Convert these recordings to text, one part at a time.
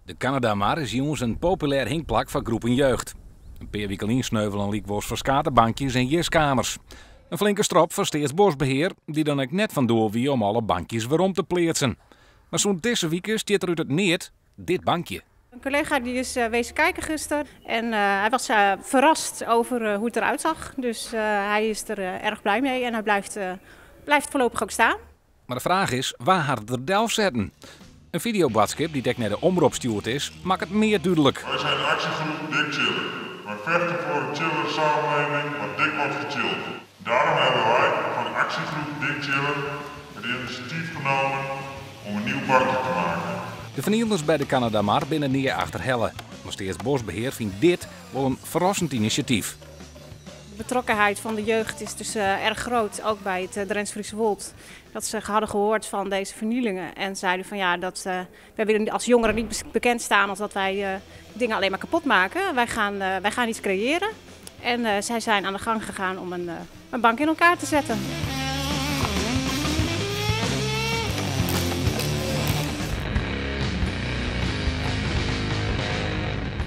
De Kanadamar is jûns in populêr hingplak foar groepen jeugd. In pear wiken lyn sneuvelen lykwols ferskate bankjes en jiskamers. In flinke strop foar Steatsboskbehear, dy't dan ek net fan doel wie om alle bankjes werom te pleatsen. Mar sûnt dizze wike stiet der út it neat dit bankje. Een collega die is wezen kijken gisteren en hij was verrast over hoe het eruit zag. Dus hij is er erg blij mee en hij blijft voorlopig ook staan. Mar de fraach is, wa hat it der delsetten? In fideoboadskip dy't ek nei de Omrop stjoerd is, makket mear dúdlik. Wij zijn de actiegroep Dik Chillen. Wij vechten voor een chillere samenleving waar dik wordt gechilled. Daarom hebben wij van de actiegroep Dik Chillen het initiatief genomen om een nieuw bankje te maken. De fernielers by de Kanadamar binne nea achterhelle. Mar Steatsboskbehear fynt dit wol in ferrassend inisjatyf. De betrokkenheid van de jeugd is dus erg groot, ook bij het Drents-Friese Wold. Dat ze hadden gehoord van deze vernielingen en zeiden van ja, dat wij willen als jongeren niet bekend staan als dat wij dingen alleen maar kapot maken. Wij gaan iets creëren. En zij zijn aan de gang gegaan om een bank in elkaar te zetten.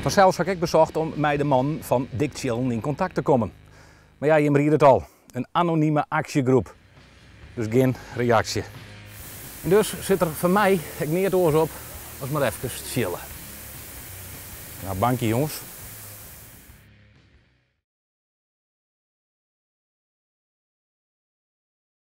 Fansels ha ik ek besocht om mei de man fan Dik Chillen yn kontakt te kommen. Mar ja, jim riede it al. In anonime aksjegroep. Dus gjin reaksje. En dus sit der foar my ek neat oars op as mar efkes chillen. Nou, bankje jonges.